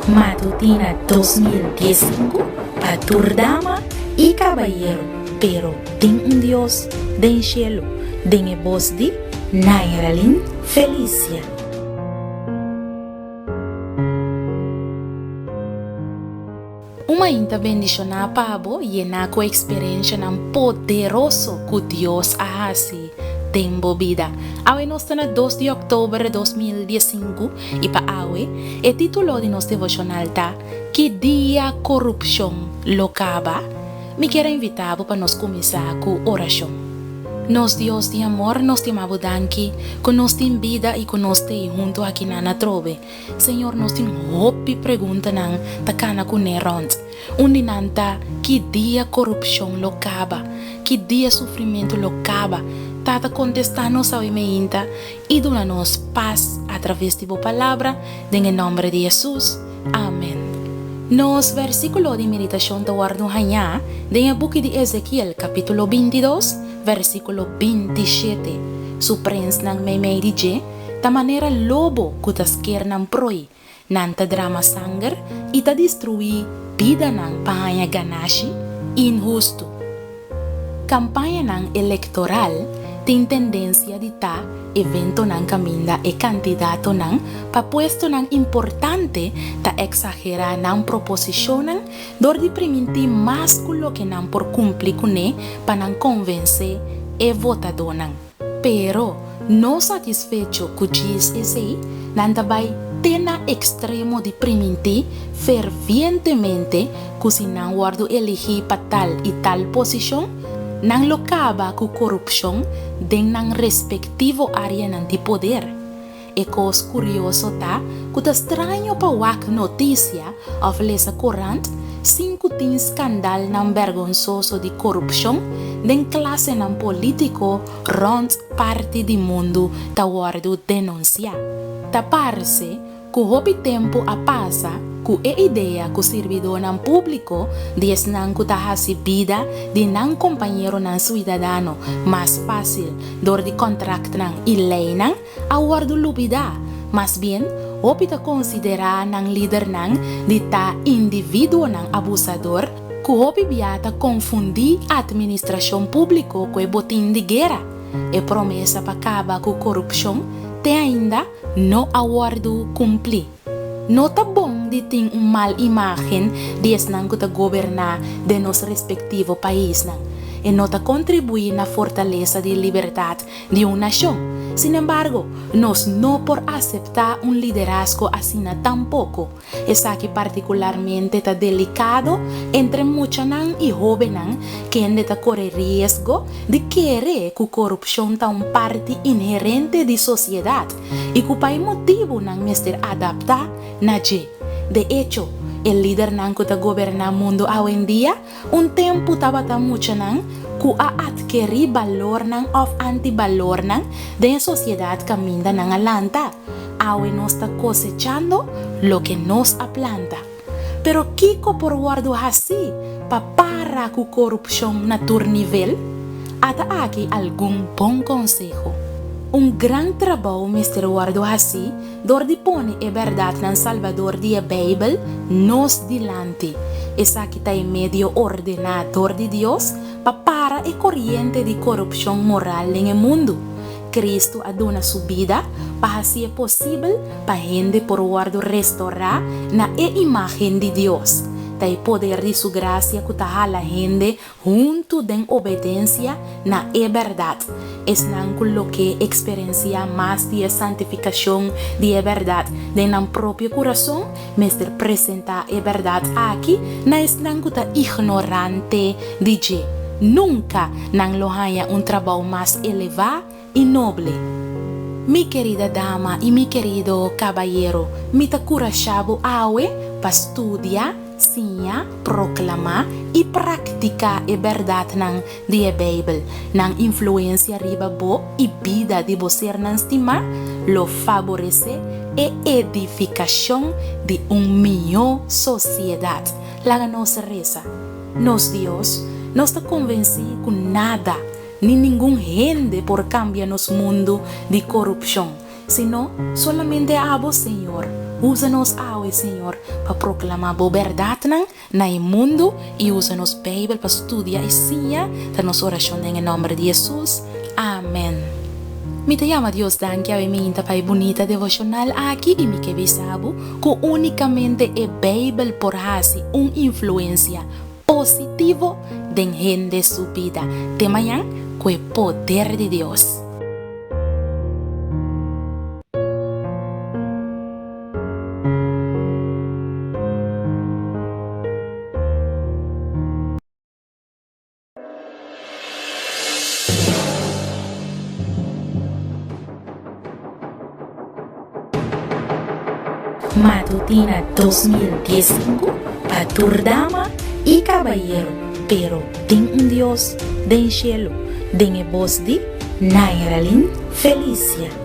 Matutina 2015 pa tur dama i kabayero, pero tin un Dios den shelu, den e bos di Nairalyn Felicia. Un mainta bendishoná pa bo yená ku eksperenshanan poderoso ku Dios a hasi den bo bida. Awe nos ta na dos di òktober 2015 i pa awe e título di nos devoshonal ta Ki dia korupshon lo kaba? Mi kier a invitá bo pa nos kuminsá ku orashon. Nos Dios di amor, nos stima bo danki ku nos tin bida i ku nos t'ei huntu akinan atrobe. Señor nos tin hopi preguntanan ta kana kuné rònt. Un di nan ta, ki dia korupshon lo kaba? Ki dia sufrimentu lo kaba? Tata kontestá nos awe meinta i duna nos pas atraves di bo palabra den e nòmber di Hesus. Amen. Nos vèrsikulo di meditashon ta wòrdu hañá den e buki di Ezekiel kapítulo 22 vèrsikulo 27. Su prensnan meimei di dje ta manera lobo ku ta sker nan proi, nan ta drama sanger i ta destruí bidanan pa haña ganashi inhustu. Kampañanan elektoral tin tendensia di ta eventonan kaminda e kandidatonan pa puestonan importante ta eksagerá nan proposishonnan dor di primintí mas ku loke nan por kumpli kuné pa nan konvensé e votadónan. Pero, no satisfecho ku djis esei, nan ta bai te na ekstremo di primintí fervientemente ku si nan wòrdu eligí pa tal i tal posishon, nan lo kaba ku korupshon den nan respektivo áreanan di poder. E kos kurioso ta ku ta straño pa wak notisia òf lesa korant sin ku tin skandalnan bèrgonsoso di korupshon den klasenan polítiko rònt parti di mundu ta wòrdu denunsiá. Ta parse ku hopi tempu a pasa ku e idea ku sirbidónan públiko di esnan ku ta hasi bida di nan kompañeronan suidadano mas fásil dor di kontraktnan i leinan a wòrdu lubidá. Mas bien, hopi ta konsiderá nan lidernan di ta individuonan abusador ku hopi bia ta konfundí atministrashon públiko ku e botin di guera. E promesa pa kaba ku korupshon te ainda no a wòrdu kumplí. No ta bon di tin un mal imágen di esnan ku ta goberná den nos respektivo paisnan. E no ta kontribuí na fortalesa di libertat di un nashon. Sinembargo, nos no por aseptá un liderazgo asina tampoko. Esaki partikularmente ta delikado entre muchanan i hóbennan kende ta kore riesgo di kere ku korupshon ta un parti inherente di sosiedat i ku pa e motibu nan mester adaptá na dje. De echo, e lidernan ku ta goberná mundu awendia Un tempu tabata muchanan ku a atkerí balornan òf antibalornan den e sosiedat kaminda nan a lanta. Awe nos ta kosechando loke nos a planta. Pero kiko por wòrdu hasí pa para ku korupshon na tur nivel? Ata aki algun bon konseho. Un gran trabou mester wòrdu hasí Dor di pone e bèrdatnan salbador di e Beibel nos dilanti, esaki ta e medio ordená dor di Dios pa para e koriente di korupshon moral den e mundu. Kristu a duna su bida pa hasié posibel pa hende por wòrdu restorá na e imágen di Dios. Ta e poder di su grasia ku ta hala hende Huntu den obedensia na e bèrdat, esnan ku lo ke eksperensiá mas di e santifikashon di e bèrdat den nan propio kurason mester presentá e bèrdat aki na esnan ku ta ignorante di dje. Nunka nan lo haña un trabou mas elevá i noble. Mi kerida dama i mi kerido kabayero, mi ta kurashá bo awe pa studia, siña, proklamá i praktiká e bèrdatnan di e Beibel. Nan influensia riba bo i bida di bo sernan stimá lo faboresé e edifikashon di un mihó sosiedat. Laga nos resa. Nos Dios, nos ta konvensí ku nada Ni ningun hende por kambia nos mundu di korupshon, sino solamente abo, Señor. Usa nos awe, Señor, pa proklamá Bo bèrdatnan na e mundu i usa nos Beibel pa studia i siña, ta nos orashon den e nòmber di Hesus. Amèn. Mi ta yama Dios danki awe minta pa e bunita devoshonal aki i mi ke bisa bo ku únikamente e Beibel por hasi un influensia positivo den hende su bida. Te mañan ku e poder di Dios. Matutina 2015 pa tur dama y cabayero, pero tin un Dios den cielo, den e bos di Nairalyn Felicia.